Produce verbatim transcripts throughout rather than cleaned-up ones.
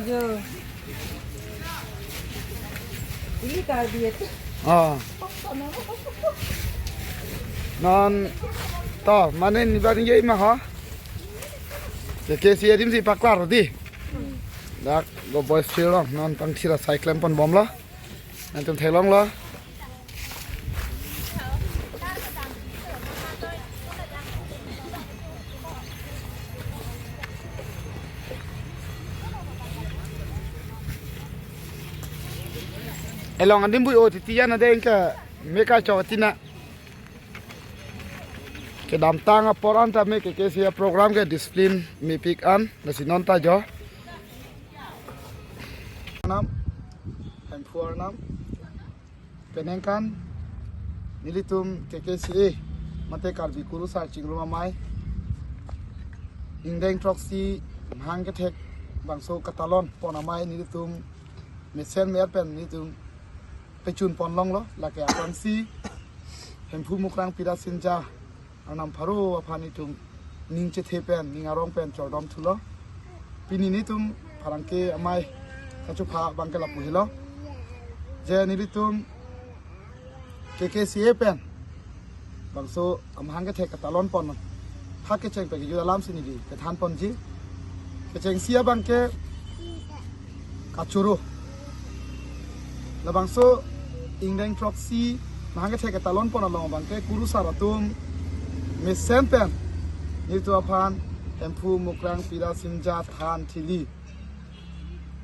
Jo. Ili Karbi itu. Oh. Non to mane ni bang ye ma ha. Ke ke si adim si paklar di. Dak go boys field lo, non pangthir asai klem pon bomlo. Nantum theklonglo. Elong adim bui o titi ya na deng ke meka chok tina. Kedamtang apor an tame ke ke si program ke discipline mepik an, lasi non ta jo. Nam, Hemphu Arnam, penengkan nelitum ke ke si a mate Karbi Kurusar Chingrum Amei ingdeng throksi mahang kethek bangso katalon pon amei nelitum mesen me-et pen nelitum pechun pon longlo, lake aphrangsi Hemphu Mukrang Pirasinja Arnam pharo aphan itum ning chethe pen, ning arong pen chordom thulo. Pini nelitum pherangke amei kachupha abang ke lapu helo. Je nelitum ke ke si a pen bangso amahang kethek katalon pon. Ha kecheng pen kejut alam si neli kethan ponji. Kechengsi abang ke kachoro. Labangso ingdeng throksi mahang kethek katalon pon along abang ke Kurusar atum mesen pen nelitum aphan Hemphu Mukrang Pirasinja than thili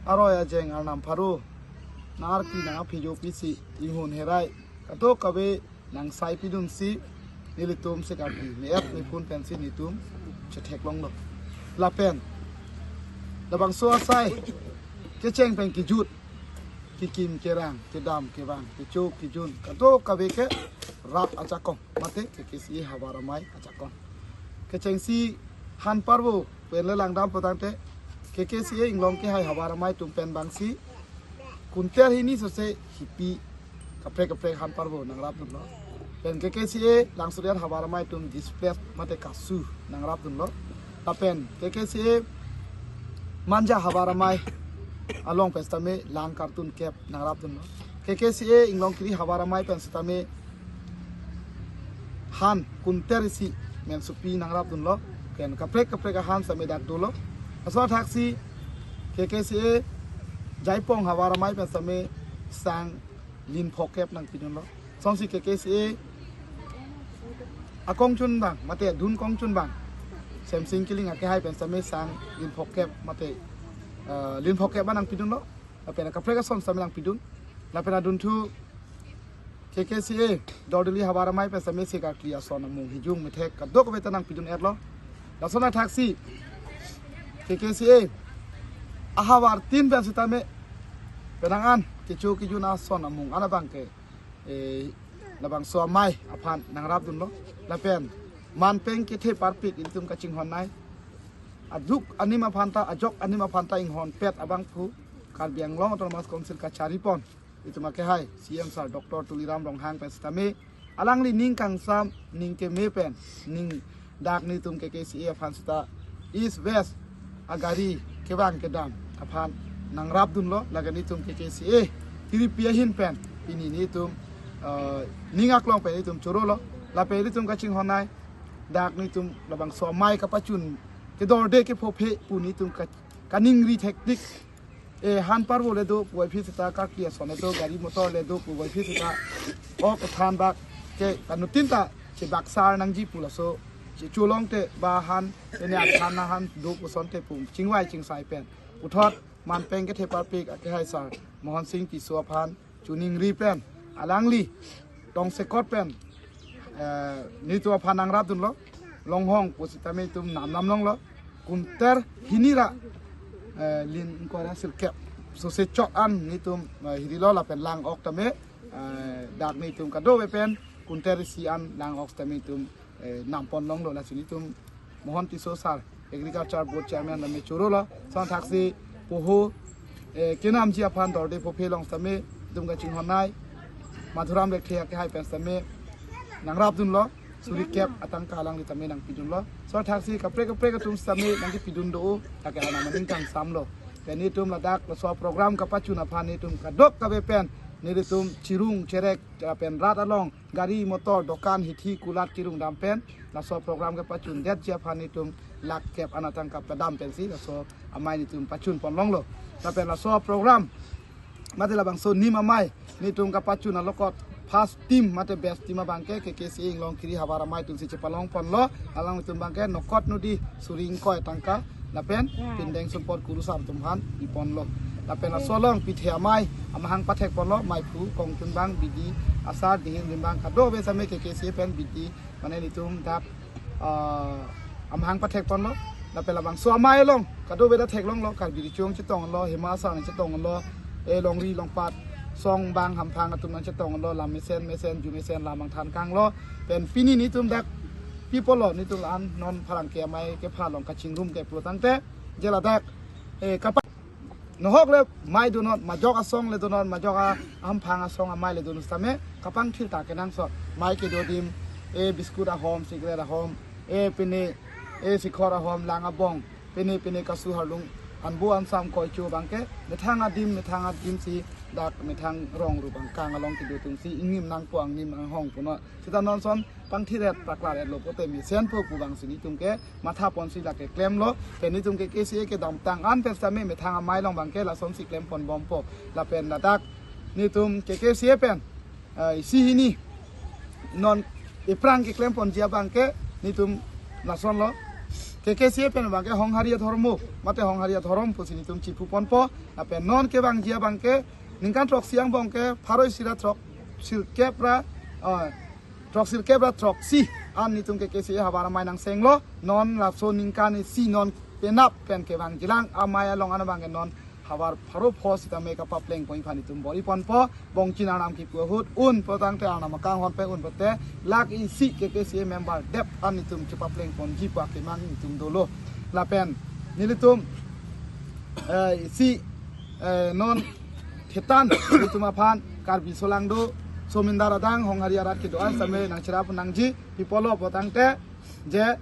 aroi ajeng Arnam pharo nang arpi nang aphi jopi si inghun herai kadokave nang sai pidunsi nelitum se Karbi me-et mephun pensi nelitum chetheklonglo. Lapen labangso asai kecheng pen kejut, kekim kerang, kedam kevang, kecho kejun, kadokave ke rat ajakong mate ke ke si a havar amei ajakong. Kechengsi han parvo pen le langdam potangte ke ke si a inglong kehai havar amei atum pen bangsi kunter hini sose hipi kaprek kaprek han parvo nangrap dunlo. Pen ke ke si a Langsodet havar amei atum displace mate kasu nangrap dunlo. Lapen ke ke si a Manja havar amei along pen sitame lang kartun kep nangrap dunlo. Ke ke si a Inglongkiri havar amei pen sitame han kunter isi mensopi nangrap dunlo. Pen kaprek kaprek ahan sitame dak dolo. Laso athaksi ke ke si a Jaipong havar amei pen sitame sang lin phokep nangpidunlo. Lasonsi ke ke si a akongchun abang mate adun kongchun abang Semsing Kiling akehai pen sitame sang lin phokep mate, eh, lin phokep abang nangpidunlo. Lapen kaprek ason sitame nangpidun. Lapen adunthu ke ke si a Dordili havar amei pen sitame se karkli ason amung hijung methek kadokave ta nangpidun-etlo. Lason athaksi ke ke si a ahavar tin pen sitame penang an kecho kejun ason amung an abang ke, eh, labangso amei aphan nangrap dunlo. Lapen manpeng kethe parpik itum kachinghon nei. Aduk anim aphan ta, ajok anim aphan ta inghonpet abangphu Karbi Anglong Autonomous Council kachari pon itum akehai C M sir Doctor Tuliram Ronghang pen sitame alangli ning kangsam, ning keme pen, ning dak nelitum ke ke si a aphan sita East West agari kevang kedam aphan nangrap dunlo. Lake nelitum ke ke si a kiripi ahin pen pini nelitum, eh, ning aklong pen nelitum chorolo. Lapen nelitum kachinghon nei dak nelitum labangso amei kapachun kedorde kephophe pu nelitum ka-, kaningri thektik. E, han parvo le do puvoiphit sita, karkli ason le do, gari motor le do puvoiphit sita, ok thanbak ke kanutin ta chebaksar nangji pu laso checholong te ba han, ene athan na han do pu asonte pu chingvai chingsai pen puthot manpeng kethe parpik akehai sir Mohan Singh Tisso aphan choningri pen alangli tongsekot pen, eh, nelitum aphan nangrap dunlo. Longhong pu sitame itum nam nam longlo. Kunter hini ra, eh, lin ingkoi ra sirkep sose chot an nelitum, eh, hirilo lapen lang ok tame, eh, dak nelitum kadokave pen kunter isi an lang ok tame itum, eh, nam pon longlo. Lasi nelitum Mohan Tisso sir, Agriculture Board Chairman tame chorolo. Lason athaksi poho, eh, kenamji aphan dorde phophe along tame itum kachinghon nei Madhuram Lekthe akehai pen tame nangrap dunlo. Suri kep atangka alangli tame nangpidunlo. Lason athaksi kaprek kaprek atum tame nangkepidun do, lake Arnam aning kangsamlo. Pen netum ladak laso program kapachun aphan netum kadokave pen nelitum chirung cherek lapen rat along gari motor dokan hithi kulat kirung dam pen laso program kapachun detji aphan netum lakh kep an atangka padam pensi laso amei netum pachun pon longlo. Lapen laso program mate labangso nim amei netum kapachun alokot first team mate best team abangke K K C A Inglongkiri havar amei atumsi chepalong ponlo. Alangtum abangke nokot nodi suri ingkoi tangka lapen pindeng sumpot kurusar atum aphan pi ponlo. Lapen laso along pithe amei amahang pathek ponlo, meiphu kongtun abang bidi asar dihin rimbang kadokave same K K C A pen bidi mane netum dak ah, amahang pathek ponlo. Lapen labangso amei along kadokave ta theklonglo, Karbi Riso Nimso chetonglo, Hima Asar nangchetonglo, e longri longpat song bang hamphang atum nangchetonglo, lam mesen mesen ju mesen lam angthan kanglo. Pen pini netum dak pi pulo, netum an non pherangke amei kepha along kachingrum ke pulo tangte je ladak e kapa nohok le mei donot, majok asong le donot, majok a hamphang asong amei le donot sitame kapangthir ta kenangsot. Mei kedo adim, e biscuit ahom, cigarette ahom, e pine, e sikhor ahom, lang abong, pine pine kasu harlung, anbo ansam koicho abangke methang adim methang adim si dak methang rong ru bang kang along kedo atumsi ingnim nangpo, angnim anghong punot. Sita non ason pangthir et paklar etlo pote mesenpo pu abangsi netum ke matha ponsi lake klemlo. Pen netum K K C A kedamtang an pen sitame methang amei along abangke lasonsi klem pon bompo. Lapen ladak netum K K C A pen, eh, isi hini non ephrang keklem ponji abangke netum lasonlo. K K C A pen abangke Honghari Adhormo mate Honghari Adhorom pusi netum chiphu ponpo. Lapen non kevangji abangke ningkan throksi angbong ke pharo isi ra throksi kep ra, eh, throksi kep ra throksi an netum K K C A havar amei nangsenglo. Non laso ningkan isi non penap pen kevangjilang amei along an abangke non havar pharo pho sitame kapapleng pon aphan netum bor-i ponpo. Bongchin arnam kipu ahut un pulo tangte arnam akanghon pen un pote lakh isi K K C A member dep an netum chepapleng ponji pu akemang netum dolo. Lapen nelitum, eh, isi, eh, non thetan netum aphan Karbi asolang do, somindar adang Honghari arat kedo an sitame nangcherap nangji, pi pulo pulo tangte je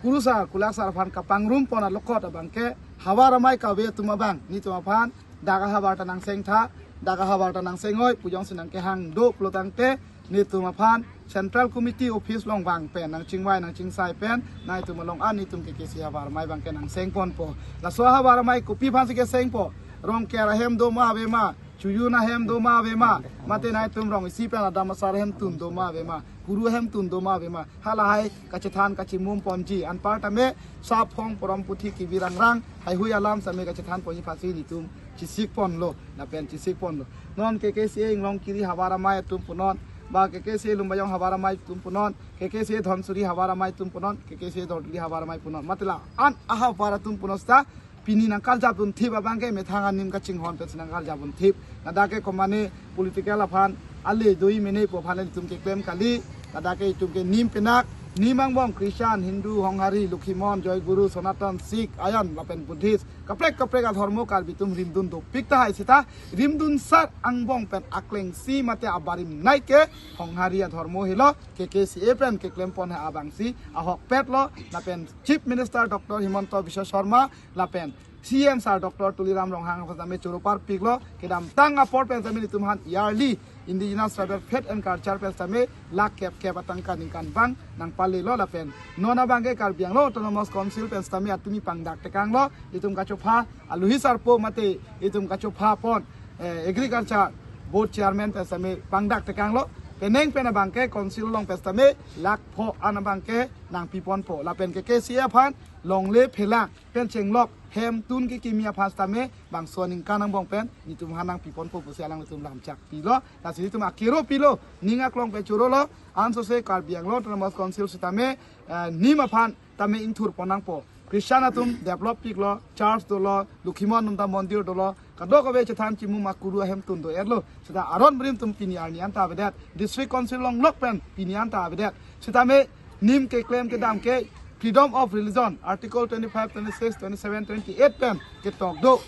kurusar kulaksar aphan kapangrum pon alokot abangke havar amei kave atum abang netum aphan dak ahavar ta nangseng tha, dak ahavar ta nangseng oi pu jongsi nangkehang do pulo tangte netum aphan Central Committee Office along vang pen nangchingvai nangchingsai pen nangtum along an netum K K C A havar amei abangke nangseng ponpo. Laso havar amei kopi aphansi kesengpo? Rongker ahem do ma ave ma, Chojun ahem do ma ave ma, mate nangtum rong isi pen adam asar ahemtun do ma ave ma, kuru ahemtun do ma ave ma, halahai kachethan kachimum ponji, anparta me sap hong porom puthi kevi rangrang, haihui alam sitame kachethan ponji aphansi netum chesik ponlo, lapen chesik ponlo. Non K K C A Inglongkiri havar amei atum punon, ba K K C A Lumbajong havar amei atum punon, K K C A Dhansiri havar amei atum punon, K K C A Dhortoli havar amei punon, mate la-an ahavar atum punon sita pini nangkarjap dunthip abangke methang anim kachinghon pensi nangkarjap dunthip. Ladak ke komane political aphan ale doi mene pu aphan netum keklem kali. Ladak ke itum ke nim penak, nim angbong Christian, Hindu, Honghari, Lokhimon, Joy Guru, Sanatan, Sikh, ayan lapen Buddhist, kaprek kaprek adhormo Karbi atum rimdun dopik tahai sita, rimdun sar angbong pen aklengsi mate abarim nei ke Honghari adhormo helo, K K C A pen keklem pon ha abangsi ahokpet lo. Lapen Chief Minister Doctor Himanta Biswa Sarma lapen C M sir Doctor Tuliram Ronghang aphan sitame choro parpiklo, kedamtang apor pen sitame netum aphan yearly Indigenous Tribal Faith and Culture pen sitame lakh kep kep atangka ningkan bang nangpalelo. Lapen non abangke Karbi Anglong Autonomous Council pen sitame atumi pangdak tekanglo, itum kachopha aluhi sarpo mate itum kachopha pon, eh, Agriculture Board Chairman pen sitame pangdak tekanglo. Penang pen abangke Council along pen sitame lakh pho an abangke nangpi ponpo. Lapen K K C A aphan longle phelang pen chenglok hemtun kekimi aphan sitame bangso aningkan angbong pen netum aphan nangpi ponpo pusi alangtum lamchak pilo. Lasi netum akero pilo, ning aklong pen chorolo, ansose Karbi Anglong Autonomous Council sitame, eh, nim aphan tame ingthur pon nangpo. Christian atum develop piklo, church dolo, Lokhimon atum ta mondir dolo, kadokave chethan chimum akuru ahemtun do-etlo. Sita aron brim atum pini arni anta avedet, District Council along lok pen pini anta avedet. Sitame nim keklem kedam ke freedom of religion, Article twenty-five, twenty-six, twenty-seven, twenty-eight pen ketok do,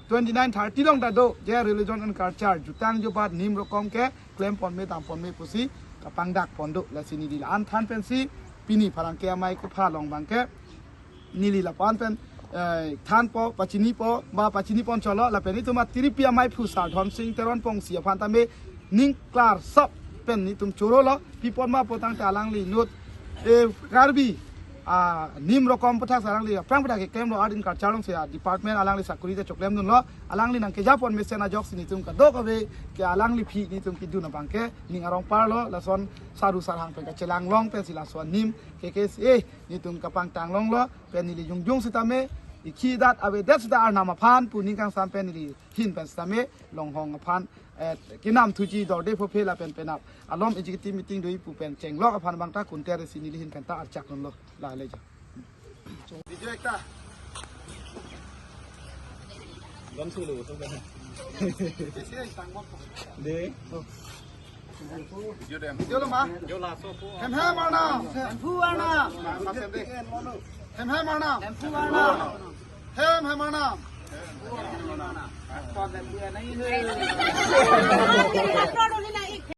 twenty-nine, thirty along ta do, je religion and culture jutang jubat nim rokom ke klem pon me dam pon me pusi kapangdak pon do. Lasi neli la-an than pensi pini pherangke amei kepha along abangke neli lapu-an pen eh, thanpo, pachinipo, ba pachiniponchotlo, lapen itum atiripi amei phu Sar Dhonsing Teronpong si aphan tame ning klarsap pen itum chorolo, pi apot ma pu tangte alangli inut, eh, Karbi, ah, nim rokom aputhak si alangli aphrang aputhak keklemlo, Art and Culture along si a-department alangli sakuri ta choklemdunlo, alangli nangkejapon mesen ajoksi nelitum kadokave ke alangli aphi nelitum kedun abangke ning arong parlo, lason saru sarhang pen kachelang long pensi lason nim ke ke si, eh, nelitum kapangtang longlo, pen neli jongjong sitame, ikhidat avedet sita Arnam aphan pu ning kangsam pen neli ahin pen sitame longhong aphan, eh, kenam thuji dorde phophe lapen penap alom executive meeting do-i pu pen chenglok aphan abang ta kunter si neli ahin pen ta archak dunlo, la le jo. Video ekta. Gam sulu, sulu. De. Video lo ma? Hem hem Arnam. Hemphu Arnam. Mas em de. Hem hem Arnam. Hemphu Arnam. Hem hem Arnam.